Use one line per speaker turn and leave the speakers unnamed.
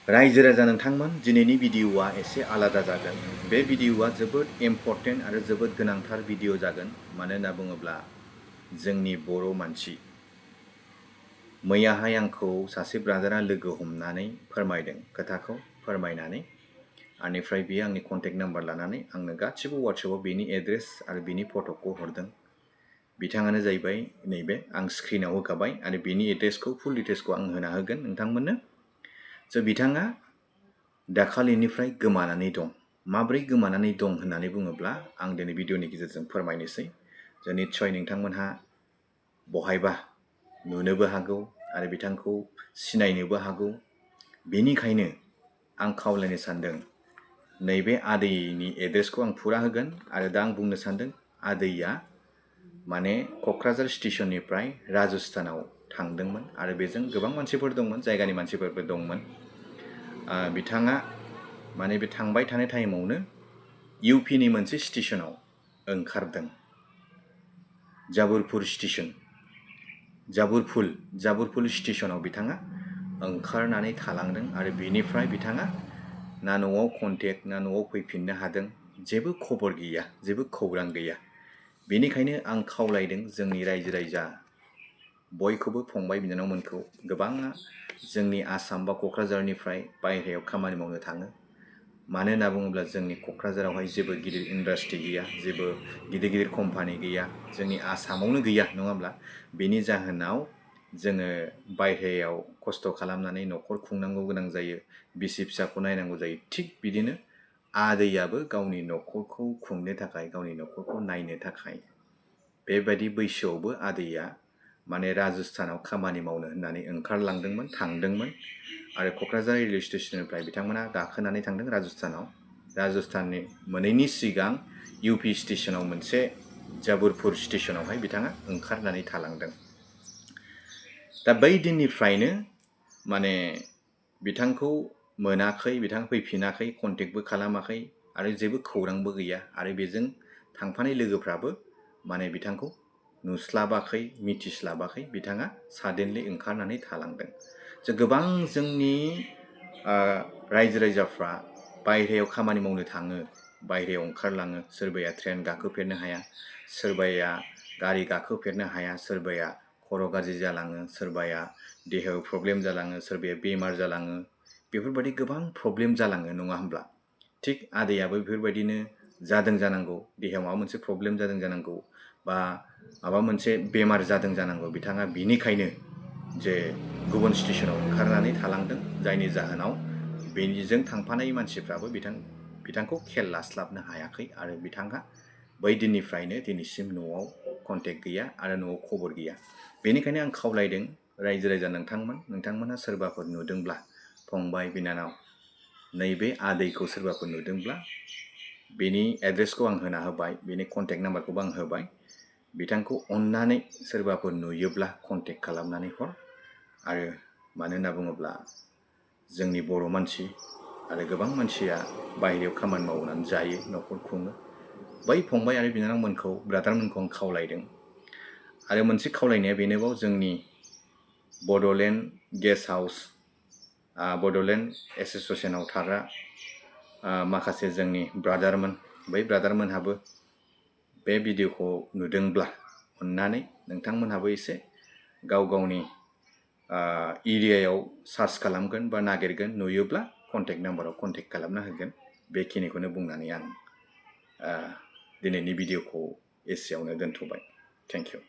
रायजो राजा नोंथांमोन दिनैनि भिडिअआ एसे आलादा जागोन। बे भिडिअआ जोबोद इम्परटेन्ट आरो जोबोद गोनांथार भिडिअ जागोन। मानो होनना बुङोब्ला जोंनि बर' मानसि मैयाहाय आंखौ सासे ब्रादारा लोगो हमनानै फोरमायदों खोथाखौ फोरमायनानै आंनिफ्राय बियो आंनि कन्टेक्ट नाम्बार लानानै आंनो गासिबो वाट्सएपआव बेनि एड्रेस आरो बेनि फट'खौ हरदों। बिथाङानो जाहैबाय नैबे आं स्क्रिनाव होखाबाय आरो बेनि एड्रेसखौ फुल डिटेल्सखौ आं होना होगोन नोंथांमोननो। बिथाङा दाखालिनिफ्राय गोमानानै दं। माब्रै गोमानानै दं होननानै बुङोब्ला आं दिनै भिडिअनि गेजेरजों फोरमायनोसै। निस्सय नोंथांमोनहा बहायबा नुनोबो हागौ आरो बिथांखौ सिनायनोबो हागौ। बेनिखायनो आं खावलायनो सानदों नैबे आदैनि एड्रेसखौ आं फुरा होगोन आरो दा आं बुंनो सानदों आदैया माने क'क्राझार स्टेशननिफ्राय राजस्थानाव थांदोंमोन आरो बेजों गोबां मानसिफोर दंमोन, जायगानि मानसिफोरबो दंमोन। बिथाङा माने बे थांबाय थानाय टाइमावनो इउपिनि मोनसे स्टेशनाव ओंखारदों। जाबुरपुर स्टेशन, जाबुरपुर स्टेशनाव बिथाङा ओंखारनानै थालांदों आरो बेनिफ्राय बिथाङा ना न'आव कन्टेक्ट ना न'आव फैफिननो हादों, जेबो खबर गैया, जेबो खौरां गैया। बेनिखायनो आं खावलायदों जोंनि रायजो राजा बयखौबो फंबाय बिनानावमोनखौ, गोबाङा जोंनि आसाम बा क'क्राझारनिफ्राय बायहेरायाव खामानि मावनो थाङो। मानो होनना बुङोब्ला जोंनि क'क्राझारावहाय जेबो गिदिर इन्डास्ट्रि गैया, जेबो गिदिर कम्पानि गैया, जोंनि आसामावनो गैया नङा होमब्ला? बेनि जाहोनाव जोङो बायहेरायाव खस्थ' खालामनानै न'खर खुंनांगौ गोनां जायो, बिसि फिसाखौ नायनांगौ जायो। थिग बिदिनो आदैयाबो गावनि न'खरखौ खुंनो थाखाय, गावनि न'खरखौ नायनो थाखाय बेबायदि बैसोआवबो आदैया माने राजस्थानाव खामानि मावनो होननानै ओंखारलांदोंमोन, थांदोंमोन आरो क'क्राझार रेलवे स्टेशननिफ्राय बिथांमोना गाखोनानै थांदों राजस्थानाव। राजस्थाननि मोनैनि सिगां इउपि स्टेशनाव मोनसे जाबुरपुर स्टेशनावहाय बिथाङा ओंखारनानै थालांदों। दा बै दिननिफ्रायनो माने बिथांखौ मोनाखै, बिथाङा फैफिनाखै, कन्टेक्टबो खालामाखै आरो जेबो खौरांबो गैया। आरो बेजों थांफानाय लोगोफ्राबो माने बिथांखौ नुस्लाबाखै, मिथिस्लाबाखै, बिथाङा साडेनलि ओंखारनानै थालांदों। गोबां जोंनि रायजो राजाफ्रा बायहेरायाव खामानि मावनो थाङो, बायहेरायाव ओंखारलाङो। सोरबाया ट्रेन गाखोफेरनो हाया, सोरबाया गारि गाखोफेरनो हाया, सोरबाया खर' गाज्रि जालाङो, सोरबाया देहायाव प्रब्लेम जालाङो, सोरबाया बेमार जालाङो। बेफोरबायदि गोबां प्रब्लेम जालाङो नङा होमब्ला? थिग आदैयाबो बेफोरबायदिनो जादों जानांगौ, देहायाव माबा मोनसे प्रब्लेम जादों जानांगौ बा माबा मोनसे बेमार जादों जानांगौ। बिथाङा बिनिखायनो जे गुबुन स्टेशनाव ओंखारनानै थालांदों, जायनि जाहोनाव बेनिजों थांफानाय मानसिफ्राबो बिथांखौ खेल लास्लाबनो हायाखै आरो बिथांहा बै दिननिफ्रायनो दिनैसिम न'आव कन्टेक्ट गैया आरो न'आव खबर गैया। बेनिखायनो आं खावलायदों रायजो राजा नोंथांमोनहा सोरबाफोर नुदोंब्ला, फंबाय बिनानाव नैबे आदैखौ सोरबाफोर नुदोंब्ला बेनि एड्रेसखौ आं होना होबाय, बेनि कन्टेक्ट नाम्बारखौबो आं होबाय। बिथांखौ अननानै सोरबाफोर नुयोब्ला कन्टेक्ट खालामनानै हर। आरो मानो होनना बुङोब्ला जोंनि बर' मानसि आरो गोबां मानसिया बायहेरायाव खामानि मावनानै जायो, न'खर खुङो। बै फंबाय आरो बिनानावमोनखौ, ब्रादारमोनखौ आं खावलायदों। आरो मोनसे खावलायनाया बेनोबाव, जोंनि बड'लेण्ड गेस्ट हाउस, बड'लेण्ड एस'सिएसनाव थाग्रा माखासे जोंनि ब्रादारमोन, बै ब्रादारमोनहाबो बे भिडिअखौ नुदोंब्ला अननानै नोंथांमोनहाबो एसे गावनि एरियायाव सार्च खालामगोन बा नागिरगोन, नुयोब्ला कन्टेक्ट नाम्बाराव कन्टेक्ट खालामना होगोन। बेखिनिखौनो बुंनानै आं दिनैनि भिडिअखौ एसेयावनो दोनथ'बाय। Thank you.